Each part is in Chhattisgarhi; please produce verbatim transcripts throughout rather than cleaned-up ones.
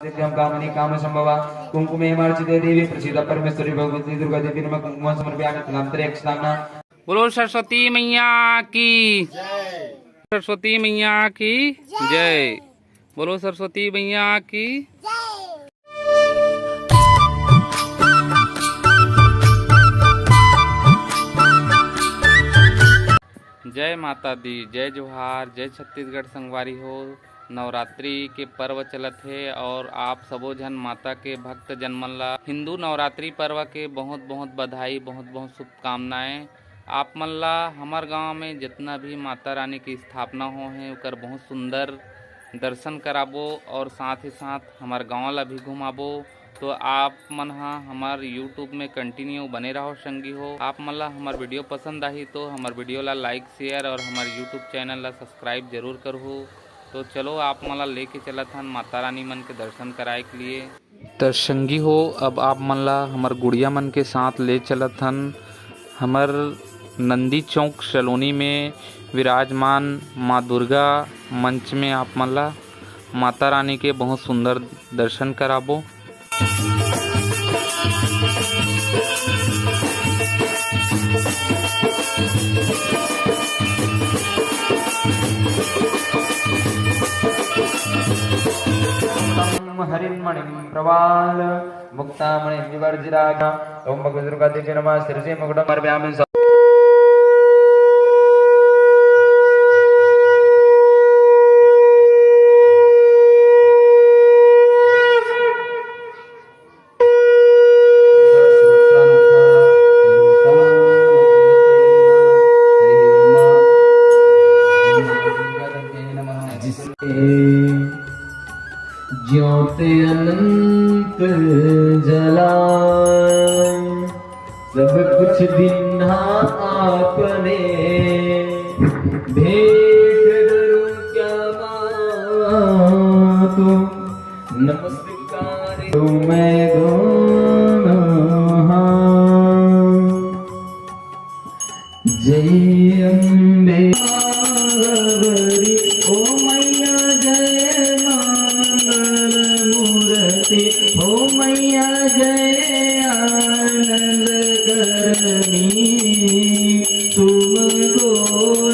दिभ्यं कामनी काम संभवा। कुंकुमे मार्चिते देवी प्रसीद परमेश्वरी भगवती दुर्गा देवी नमः। कुंकुम समर्पयामि तलांतरे अक्षतांगना। बोलो सरस्वती मैया की। सरस्वती मैया की जय। बोलो सरस्वती मैया की। जय माता दी, जय जोहार, जय छत्तीसगढ़ संगवारी हो। नवरात्रि के पर्व चलत हे और आप सबो झन माता के भक्त जन मन ला हिंदू नवरात्रि पर्व के बहुत बहुत बधाई, बहुत बहुत शुभकामनाएं। आप मन ला हमर गांव में जितना भी माता रानी की स्थापना हो हे ओकर बहुत सुंदर दर्शन कराबो और साथ ही साथ हमर गांव ला भी घुमाबो। तो आप मन ह हमर YouTube में continue बने रहो संगी हो। आप मन ला हमर video पसंद आही तो हमर video ला like, share और हमर YouTube channel ला subscribe जरूर करहु। तो चलो आप मन ला लेके चलत हन माता रानी मन के दर्शन कराए के लिए। त संगी हो, अब आप मन ला हमर गुड़िया मन के साथ ले चलत हन हमर नंदी चौक सलोनी में विराजमान माँ दुर्गा मंच में आप मन ला माता रानी के बहुत सुंदर दर्शन कराबो। हरिन्मणिं प्रवाल मुक्तामणि विवर्जिराज। ओम भगवती दुर्गा देवी नमः। शिरसि मुकुटं समर्पयामि। ज्योत अनंत जलाए, सब कुछ दीन्हा आपने, भेंट करूं क्या माँ तुम, नमस्कार तुम्हें दोनों हाथ। जय अम्बे। ओ मैया जय मंगल मूर्ति, ओ मैया जय आनंद करनी, तुमको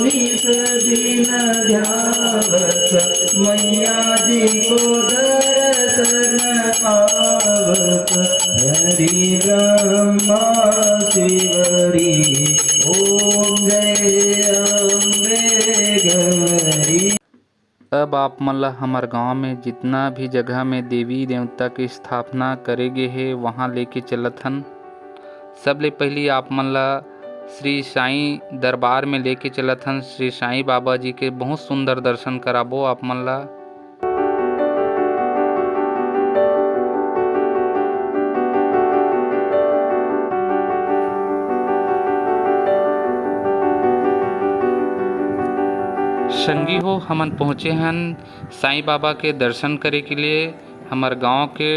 नित दिन ध्यावत, मैया जी को दर्शन पावत, हरि ब्रह्मा शिव हरि, ओम जय अम्बे गौरी। अब आप मन ला हमर गांव में जितना भी जगह में देवी देवता के स्थापना करे गे हे, वहां लेके चलत हन। सबले पहिली आप मन ला श्री साईं दरबार में लेके चलत हन। श्री साईं बाबा जी के बहुत सुंदर दर्शन कराबो आप मन ला। संगी हो, हमन पहुँचे हन साईं बाबा के दर्शन करे के लिए। हमर गांव के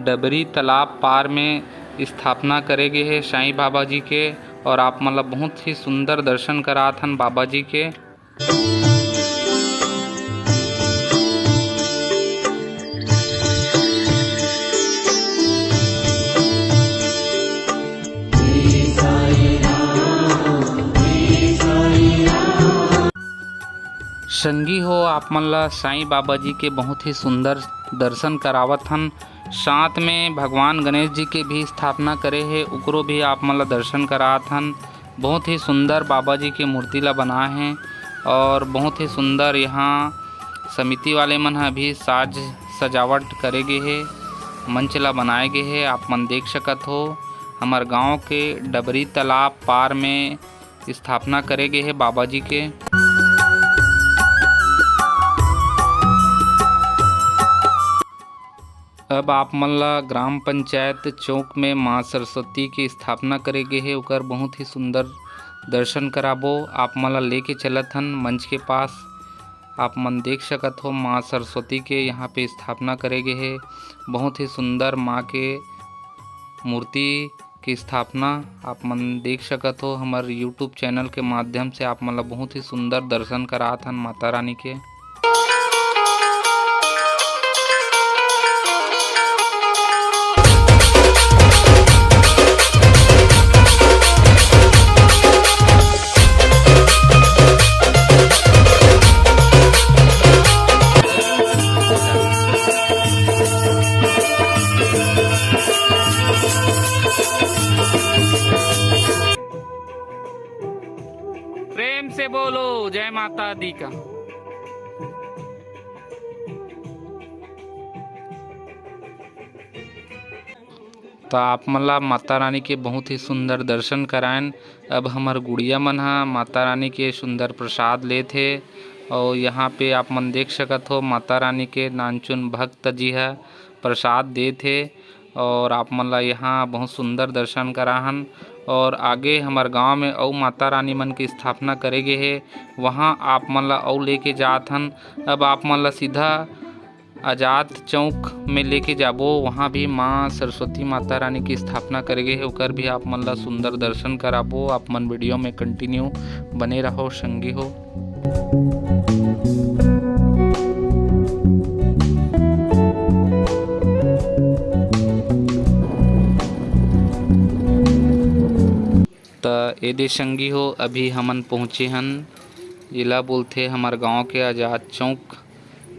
डबरी तालाब पार में स्थापना करे गे हे साईं बाबा जी के, और आप मन ला बहुत ही सुंदर दर्शन करात हन बाबा जी के। संगी हो, आप मन ला साईं बाबा जी के बहुत ही सुंदर दर्शन करावत हन। साथ में भगवान गणेश जी के भी स्थापना करे हे, ओकरो भी आप मन ला दर्शन करात हन। बहुत ही सुंदर बाबा जी के मूर्ति ला बनाए हे और बहुत ही सुंदर यहाँ समिति वाले मन ह अभी साज सजावट करे गे हे, मंच ला बनाए गे हे। आप मन देख सकत हो, हमर गांव के डबरी तालाब पार में स्थापना करे गे हे बाबा जी के। अब आप मन ला ग्राम पंचायत चौक में माँ सरस्वती के स्थापना करे गे हे, ओकर बहुत ही सुंदर दर्शन कराबो। आप मन ला लेके चलत हन मंच के पास। आप मन देख सकत हो माँ सरस्वती के यहाँ पे स्थापना करे गे हे। बहुत ही सुंदर माँ के मूर्ति की स्थापना आप मन देख सकत हो। हमर YouTube चैनल के माध्यम से आप मन ला बहुत ही सुंदर दर्शन करात हन माता रानी के। जय माता दी का। त आप मन ला माता रानी के बहुत ही सुंदर दर्शन करायन। अब हमर गुड़िया मन ह माता रानी के सुंदर प्रसाद लेत हे। और यहाँ पे आप मन देख सकत हो, माता रानी के नानचुन भक्त जी ह प्रसाद देत हे। और आप मन ला यहाँ बहुत सुंदर दर्शन कराहन। और आगे हमर गांव में अउ माता रानी मन के स्थापना करे गे हे, वहाँ आप मन ला अउ लेके जात हन। अब आप मन ला सीधा आजाद चौक में लेके जाबो, वहाँ भी माँ सरस्वती माता रानी की स्थापना करे गे हे, ओकर भी आप मन ला सुंदर दर्शन कराबो। आप मन वीडियो में कंटिन्यू बने रहो संगी हो। त ए दे संगी हो, अभी हमन पहुँचे हन, एला बोलथे हमर गांव के आजाद चौक,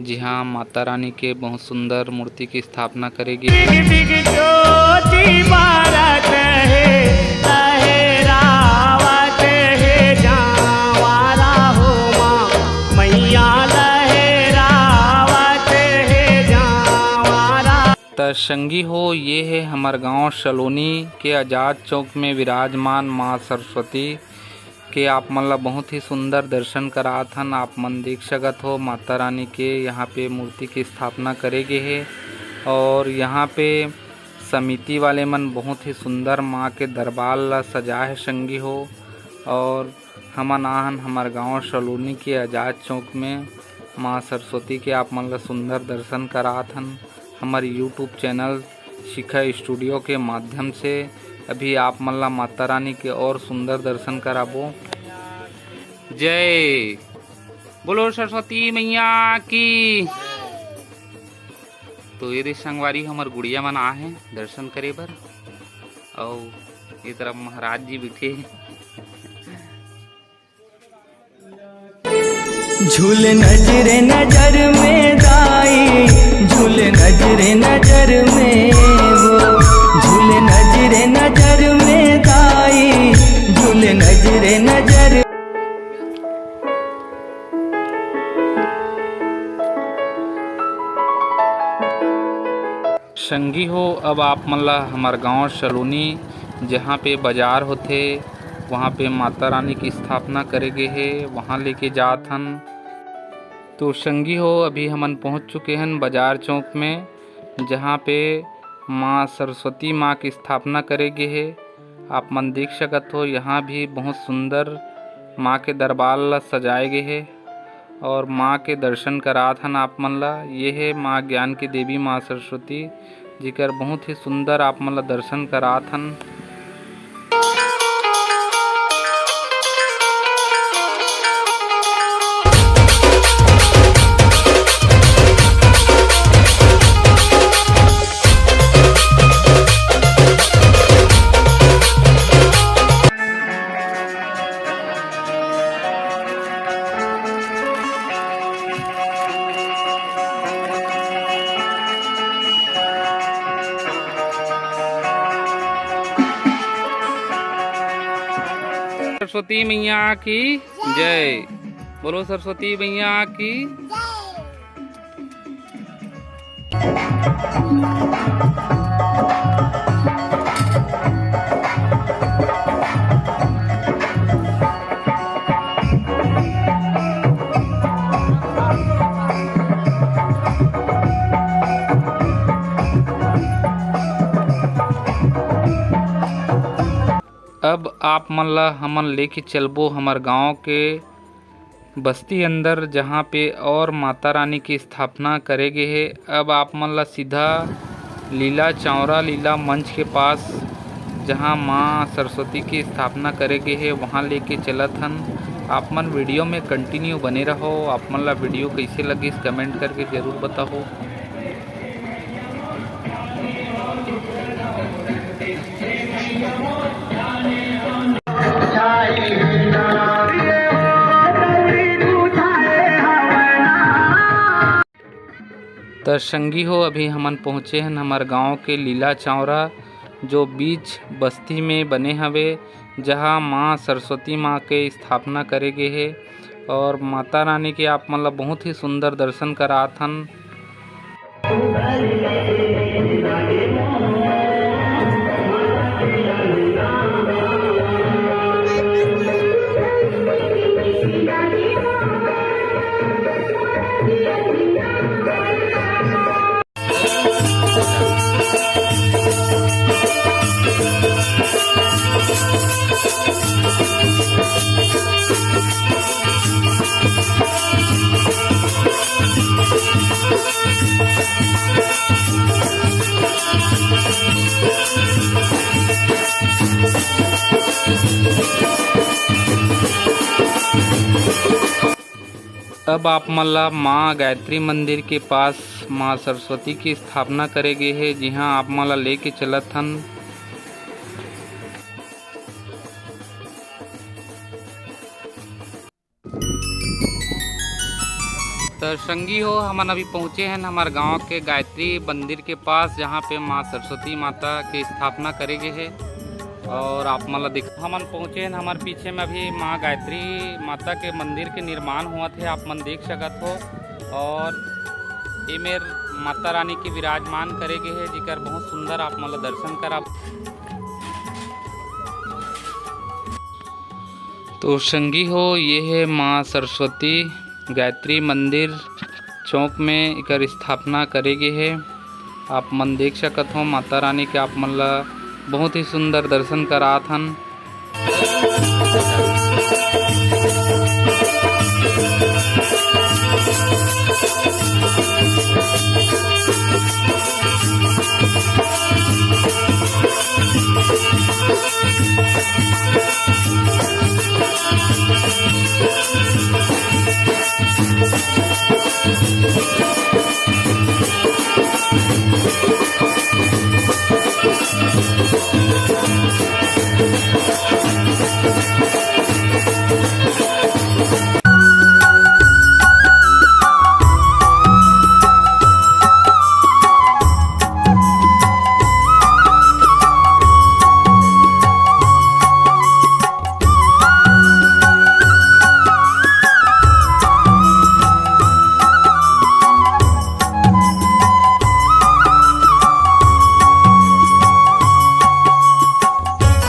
जिहां माता रानी के बहुत सुंदर मूर्ति की स्थापना करे गे हे। बिग बिग ज्योति बारत हे, लहरावत हे जांवारा हो माँ, मैया लहरावत हे जांवारा। त संगी हो, ये हे हमर गांव सलोनी के आजाद चौक में विराजमान माँ सरस्वती के आप मन ला बहुत ही सुंदर दर्शन करात हन। आप मन देख सकत हो, माता रानी के यहाँ पे मूर्ति की स्थापना करे गे हे और यहाँ पे समिति वाले मन बहुत ही सुंदर माँ के दरबार ला सजाए हे संगी हो। और हमन आहन हमर गांव सलोनी के आजाद चौक में माँ सरस्वती के आप मन ला सुंदर दर्शन करात हन हमर YouTube चैनल शिखा स्टूडियो के माध्यम से। अभी आप मन ला माता रानी के और सुंदर दर्शन कराबो। जय बोलो सरस्वती मैया की। तो ये दे संगवारी, हमर गुड़िया मन आ हे दर्शन करे बर, अउ ये तरफ महाराज जी बैठे हे। झूल नजरे नजर में दाई, झूल नजरे नजर में वो, झूल नजरे नजर में दाई, झूल नजरे नजर। संगी हो, अब आप मन ला हमर गांव सलोनी, जहां पे बाजार होथे, वहां पे माता रानी की स्थापना करे गे हे, वहां लेके जात हन। तो संगी हो, अभी हमन पहुंच चुके हन बाजार चौक में, जहां पे माँ सरस्वती माँ की स्थापना करे गे हे। आप मन देख सकत हो, यहाँ भी बहुत सुंदर माँ के दरबार ला सजाए गे हे और माँ के दर्शन करात हन आप मन ला। ये हे माँ ज्ञान की देवी माँ सरस्वती, जिकर बहुत ही सुंदर आप मन ला दर्शन करात हन। सरस्वती मैया की जय। बोलो सरस्वती मैया की। अब आप मन ला हमन लेके चलबो हमर गांव के बस्ती अंदर, जहाँ पे और माता रानी की स्थापना करे गे हे। अब आप मन ला सीधा लीला चौरा, लीला मंच के पास, जहाँ माँ सरस्वती की स्थापना करे गे हे, वहाँ लेके चलत हन। आप मन वीडियो में कंटिन्यू बने रहो। आप मन ला वीडियो कैसे लगिस, कमेंट करके जरूर बताओ। त संगी हो, अभी हमन पहुँचे हन हमर गांव के लीला चौरा, जो बीच बस्ती में बने हवे, जहाँ माँ सरस्वती माँ के स्थापना करे गे हे। और माता रानी के आप मन ला बहुत ही सुंदर दर्शन करात हन। अब आप मन ला माँ गायत्री मंदिर के पास माँ सरस्वती की स्थापना करे गे हे, जिहां आप मन ला लेके चलत हन। तो संगी हो, हमन अभी पहुँचे हैं हमारे गांव के गायत्री मंदिर के पास, जहाँ पे माँ सरस्वती माता के स्थापना करे गे हे। और आप मन ला दिख, हमन पहुँचे हैं, हमारे पीछे में अभी माँ गायत्री माता के मंदिर के निर्माण हुआ थे, आप मन देख सकत हो। और ये मेर माता रानी के विराजमान करे गे हे, जिकर बहुत सुंदर आप मन ला दर्शन करा। तो संगी हो, ये है माँ सरस्वती गायत्री मंदिर चौक में एकर स्थापना करे गे हे। आप मन देख सकत हो माता रानी के आप मन ला बहुत ही सुंदर दर्शन करात हन।